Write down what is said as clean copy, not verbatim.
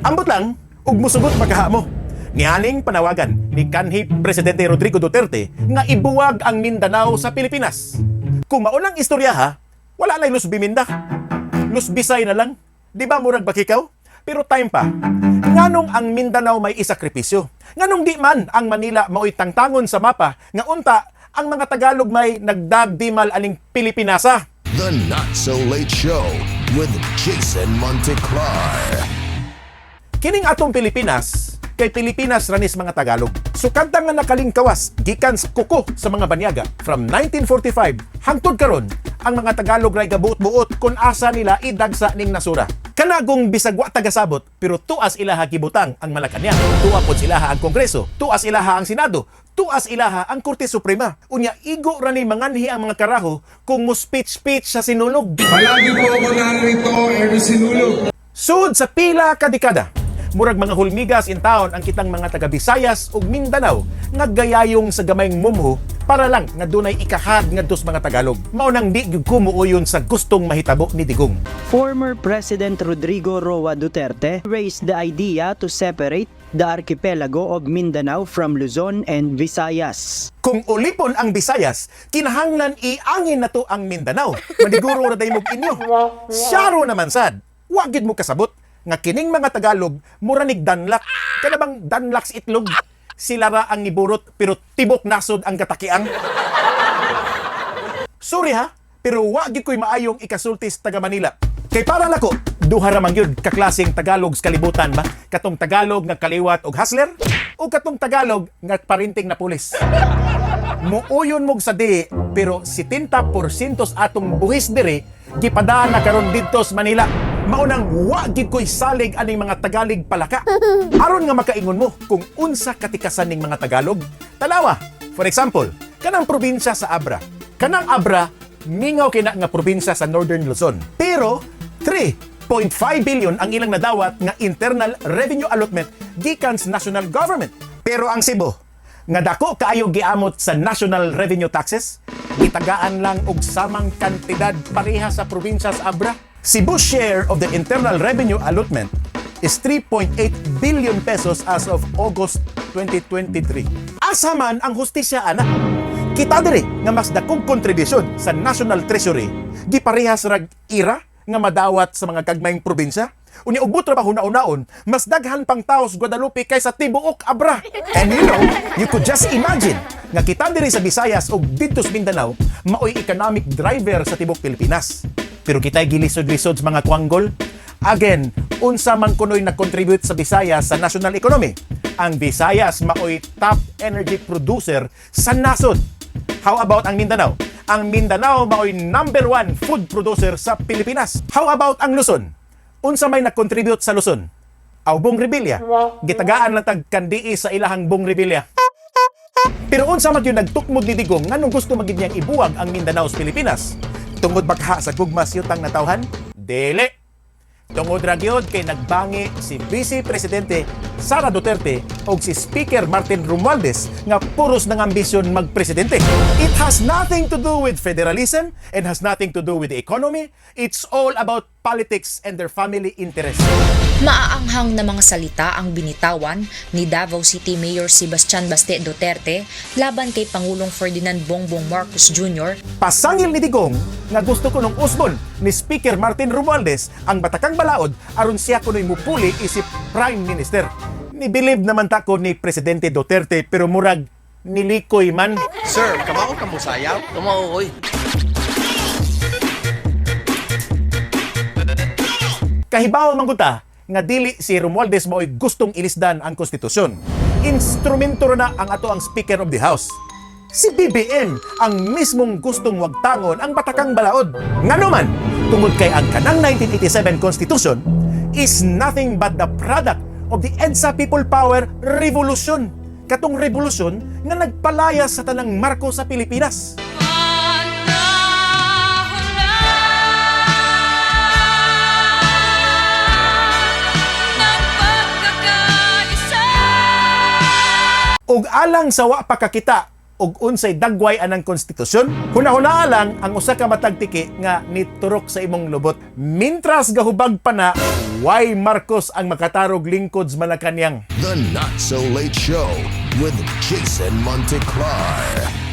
Ambot lang, ug musugot magkaha mo. Nianing panawagan ni kanhi Presidente Rodrigo Duterte nga ibuwag ang Mindanao sa Pilipinas. Kung maunang istorya ha, wala na'y Luzviminda. Luzbisay na lang. Di ba murag bakikaw? Pero time pa. Nganong ang Mindanao may isakripisyo? Nganong di man ang Manila mao'y tangtangon sa mapa nga unta ang mga Tagalog may nagdagdimal aning Pilipinasa? The Not So Late Show with Jason Monteclar. Kining atong Pilipinas, kay Pilipinas ranis mga Tagalog. Sukadtang nga nakalingkawas gikan sa kuko sa mga banyaga from 1945 hangtod karon, ang mga Tagalog ray gabuot-buot kung asa nila idagsa ning nasura. Kanagong bisag wa tagasabot, pero tuas ilaha gibutang ang Malacanang, tuwa pod silaha ang Kongreso, tuas ilaha ang Senado, tuas ilaha ang Korte Suprema. Unya igo ra ni manganhi ang mga karaho kung mo speech-speech sa Sinulog. Palagi po ako narito every Sinulog. Sud sa pila ka dekada, murag mga hulmigas in town ang kitang mga taga Visayas ug Mindanao nga gayayong sa gamayng mumho para lang nga dunay ikahad ngadto sa mga Tagalog. Mao nang di gyud ko muuyon sa gustong mahitabo ni Digong. Former President Rodrigo Roa Duterte raised the idea to separate the archipelago of Mindanao from Luzon and Visayas. Kung ulipon ang Visayas, kinahanglan iangin na to ang Mindanao. Maniguro ra day mo inyo. Syaro naman sad. Wa gid mo kasabot nga kining mga Tagalog mura nig danlak. Kana bang danlak sa itlog? Sila ra ang niburot pero tibok nasod ang katakiang. Sorry ha, pero wa gyud ko'y maayong ikasulti sa taga Manila. Kay para nako, duha ra man gyud ka klaseng Tagalog sa kalibutan ba? Katong Tagalog nga kaliwat og hustler o katong Tagalog nga parinting na pulis. Muuyon mog sa di, pero 70% sa atong buhis diri gipadaan na karon didto sa Manila. Maunang wa gid ko'y salig aning mga Tagalig palaka. Aron nga makaingon mo kung unsa katikasan ning mga Tagalog. Tanawa, for example, kanang probinsya sa Abra. Kanang Abra, mingaw kina nga probinsya sa Northern Luzon. Pero 3.5 billion ang ilang nadawat nga internal revenue allotment gikan sa national government. Pero ang Cebu, nga dako kaayo giamot sa national revenue taxes, gitagaan lang og samang kantidad pareha sa probinsya sa Abra. Cebu's share of the internal revenue allotment is 3.8 billion pesos as of August 2023. Asa man ang hustisya ana? Kita diri nga mas dakong kontribusyon sa National Treasury giparehas rag ira nga madawat sa mga gagmayng probinsya. Unya ug buot ra ba huna-hunaon, mas daghan pang tao sa Guadalupe kaysa tibuok Abra. And you could just imagine nga kita diri sa Visayas ug didto sa Mindanao maoy economic driver sa tibuok Pilipinas. Pero kita'y gilisod-lisod sa mga kwanggol. Again, unsa man kunoy nag-contribute sa Visayas sa national economy? Ang Visayas maoy top energy producer sa nasod. How about ang Mindanao? Ang Mindanao maoy number one food producer sa Pilipinas. How about ang Luzon? Unsa may nag-contribute sa Luzon? Aw, Bong Revilla. Gitagaan lang tag kandii sa ilahang Bong Revilla. Pero unsa man gyud nagtukmod ni Digong, nganong gusto magid niyang ibuwag ang Mindanao sa Pilipinas? Tungod bakha sa gugma sa yutang natawhan? Dili. Tungod ra gyud kay nagbangi si Vice Presidente Sara Duterte og si Speaker Martin Romualdez nga puros ng ambisyon magpresidente. It has nothing to do with federalism and has nothing to do with the economy. It's all about politics and their family interests. Maaanghang na mga salita ang binitawan ni Davao City Mayor Sebastian Baste Duterte laban kay Pangulong Ferdinand Bongbong Marcos Jr. Pasangil ni Digong nga gusto kunong usbon ni Speaker Martin Romualdez ang batakang balaod aron siya kuno'y mupuli isip Prime Minister. Nibilib naman ta ko ni Presidente Duterte, pero murag nilikoy man. Sir, kamao ka mo sayaw? Kamao, oy. Kahibaw man gud ta nga dili si Romualdez mao'y gustong ilisdan ang konstitusyon. Instrumento ra na ang ato ang Speaker of the House. Si BBM ang mismong gustong wagtangon ang batakang balaod. Ngano man, tungod kay ang kanang 1987 Constitution is nothing but the product of the EDSA People Power Revolution. Katong revolusyon nga nagpalaya sa tanang Marcos sa Pilipinas. Ug alang sa wa pa kakita Ug unsay dagway anang konstitusyon? Hunahunaa lang ang usa ka matag tiki nga niturok sa imong lubot. Mintras gahubag pa na, why Marcos ang makatarog lingkod sa Malacanang? The Not So Late Show with Jason Monteclar.